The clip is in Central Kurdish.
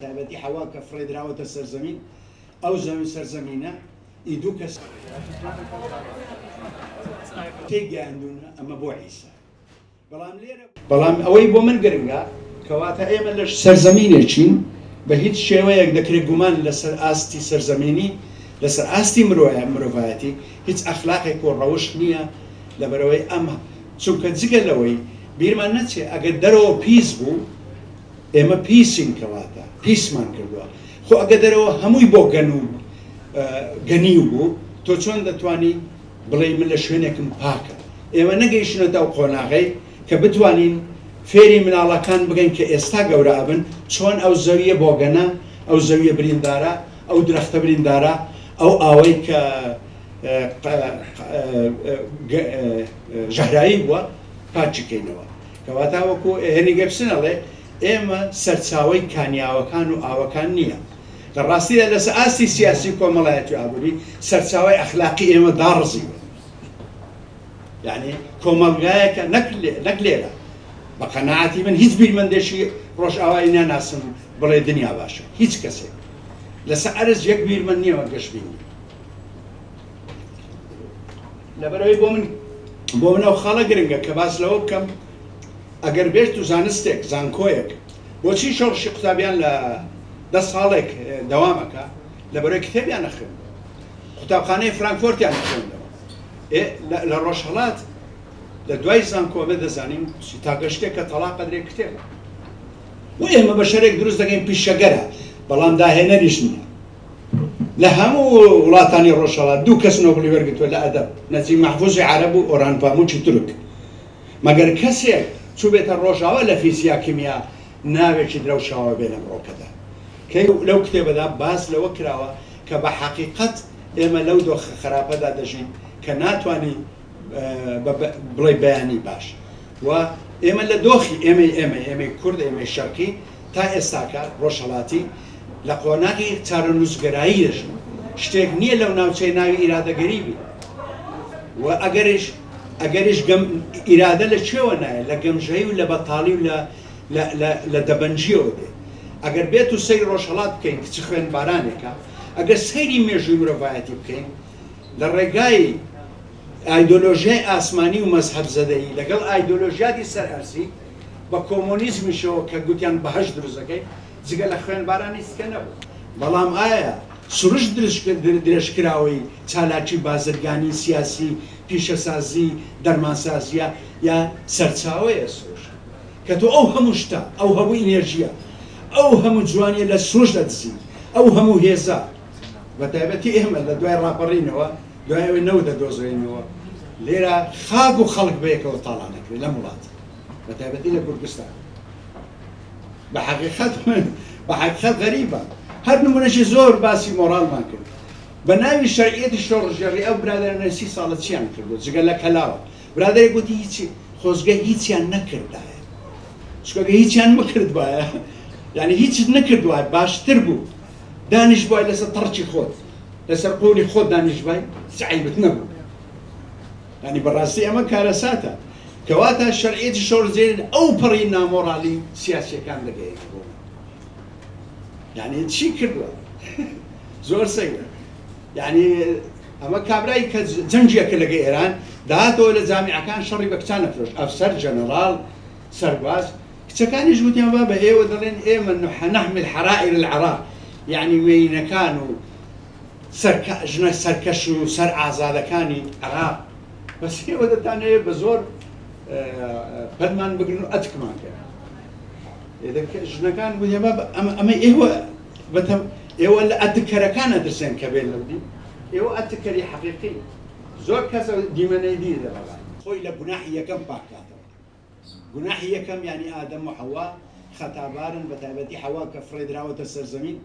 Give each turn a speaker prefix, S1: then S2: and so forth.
S1: تایبەتی حەوا کە فڕێدراوەتە سەر زەمین، ئەو زەوی سەرزەمینە ئی دوو کەس تێیگەیاندوونە ئەمە بۆ عیسا. بەڵام لێرە. بەڵام ئەوەی بۆ من گرنگە کەواتە ئێمە لە سەرزەمینێکین بە هیچ شێوەیەک دەکرێت گومان لەسەر ئاستی سەرزەمینی لەسەر ئاستی مرۆڤایەتی هیچ ئەخلاقێک و ڕەوشت نییە لەبەرئەوەی ئەم چونکە جگە لەوەی بیرمان نەچێ ئەگەر دەرەوە پیس بوو ئێمە پیسین کەواتە پیسمان کردووە خۆ ئەگە دەرەوە هەمووی بۆ گەن و گەنیو بوو تۆ چۆن دەتوانی بڵێی من لە شوێنێکم پاکە ئێمە نەگەیشتونەتە ئەو قۆناغەی کە بتوانین فێری مناڵەکان بگەین کە ئێستا گەورە ئەبن چۆن ئەو زەویە بۆگەنە ئەو زەویە بریندارە ئەو درەختە بریندارە ئەو ئاوەی کە ژەهراوی بووە پاکی کەینەوە. کەواتە وەکو هێنری گەبسن ئەڵێ ئێمە سەرچاوەی کانیاوەکان و ئاوەکان نییە. لە ڕاستیدا لەسەر ئاستی سیاسی و کۆمەڵایەتی و ئابووری سەرچاوەی ئەخلاقی ئێمە داڕزیوە. یعنی کۆمەڵگایەکە نەک لێرە بە قەناعەتی من هیچ بیرمەندێکی ڕۆژئاوایی ناناسم بڵێ دنیا باشە. هیچ کەسێک لەسەر ئەرز یەک بیرمەند نییە گەشبین. لەبەرئەوەی بۆ من بۆ من ئەو خاڵە گرنگە کە باس لەوە بکەم ئەگەر بێت و زانستێک زانکۆیەک بۆچی شۆڕشی قوتابیان لە 10 ساڵێک دەوامەکە؟ لەبەرەوەی کتێبیان نەخوێندەوە، قوتابخانەی فرانکفۆرتیان نەخوێندەوە. لە ڕۆژهەڵات لە دوای زانکۆ ئەمە دەزانین تاکە شتێک کە تەڵاق ئەدرێ کتێبە و ئێمە بە شەرێک دروست دەکەین پیشەگەرە بەڵام داهێنەریش نییە. لە هەموو وڵاتانی ڕۆژهەڵات دوو کەس نۆبڵی وەرگرتووە لە ئەدەب، نەجیب مەحفوزی عەرەب و ئۆرهان پاموکی تورک. مەگەر کەسێک چووبێتە ڕۆژاوا لە فیزیا کیمیا ناوێکی درەوشاوە بێ لەم ڕۆکەدا. کەی لەو کتێبەدا باس لەوە کراوە کە بە حەقیقەت ئێمە لەو دۆخە خەراپەدا دەژین کە ناتوانی بڵێی بەیانی باش و ئێمە لە دۆخی ئێمەی ئێمەی ئێمەی کورد ئێمەی شەرقی تا ئێستاکە ڕۆژهەڵاتی لە قۆناغی چارەنووسگەرایی دەژین. شتێک نییە لەو ناوچەی ناوی ئیرادەگەری بی و ئەگەریش ئەگەریش گەم ئیرادە لە کوێوە نایە؟ لە گەمژەیی و لە بەتاڵی و لە لە لە لە دەبەنگییەوە دێ. ئەگەر بێت و سەیری ڕۆژهەڵات بکەین کە چ خوێنبارانێکە، ئەگەر سەیری مێژووی مرۆڤایەتی بکەین لە ڕێگای ئایدۆلۆژیای ئاسمانی و مەزهەبزەدەیی لەگەڵ ئایدۆلۆژیاتی سەر ئەرزی بە کۆمۆنیزمیشەوە کە گوتیان بەهەشت دروست دەکەین، جگە لە خوێنباران هیچ کە نەبوو. بەڵام ئایا سروشت درێژکراوەی چالاکی بازرگانی، سیاسی، پیشەسازی، دەرمانسازییە یا سەرچاوەیە سروشت؟ کە تۆ ئەو هەموو شتە، ئەو هەموو ئینێرژییە، ئەو هەموو جوانییە لە سروشت ئەدزی، ئەو هەموو هێزە، بە تایبەتی ئێمە لە دوای ڕاپەڕینەوە، دوای ئەوەی نەوت ئەدۆزرێینەوە، لێرە خاک و خەڵک بەیەکەوە تاڵان ئەکرێ لەم وڵاتە، بە تایبەتی لە کوردستان. بە حەقیقەت بە حەقیقەت غەریبە. هەر نمونەشی زۆر باسی مۆڕاڵمان کرد. بە ناوی شەرعیەتی شۆڕشگێڕی ئەو برادەرانە 30 ساڵە چیان کردووە جگە لە کەلاوە؟ برادەرێک گوتی هیچی، خۆزگە هیچیان نەکردایە. چونکە گەر هیچیان بکردبایە، یعنی هیچت نەکردوایە باشتر بوو. دانیشتبوای لەسەر تەڕکی خۆت، لەسەر قۆری خۆت دانیشتبای هیچ عەیبت نەبوو. یانی بەڕاستی ئەمە کارەساتە. کەواتە شەرعیەتی شۆڕشگێری ئەو پەڕی نامۆڕالی سیاسیەکان دەگەیەنێ بۆ من. یانی چی کردووە؟ زۆر سەیرە. یانی ئەمە کابرای کە جەنگیەکە لەگە ئێران داهاتەوە لە جامیعەکان شەڕی بە کچان ئەفرۆشت، ئەفسەر، ژەنەڕاڵ، سەرباز، کچەکانیش وتیان بابە ئێوە دەڵێن ئێمە نحمل حرائر العراق یانی مێینەکان و سەرکە ژنە سەرکەش و سەر ئازادەکانی عێراق بەس ئێوە دەتانەوێت بە زۆر پەلمان بگرن و ئەتکمان کەن. ژنەکان گوتیان بابە ئەمە ئێوە بەتەم ئێوە لە ئەتککەرەکان ئەترسێن کە بێن لەو دی ئێوە ئەتککەری حەقیقی. زۆر کەس دیمەنەی دی دەبەڵام خۆی لە گوناحی یەکەم پاک کاتەوە. گوناحی یەکەم یانی ئادەم و حەوا خەتابارن، بەتایبەتی حەوا کە فڕێدراوەتە سەر زەمین.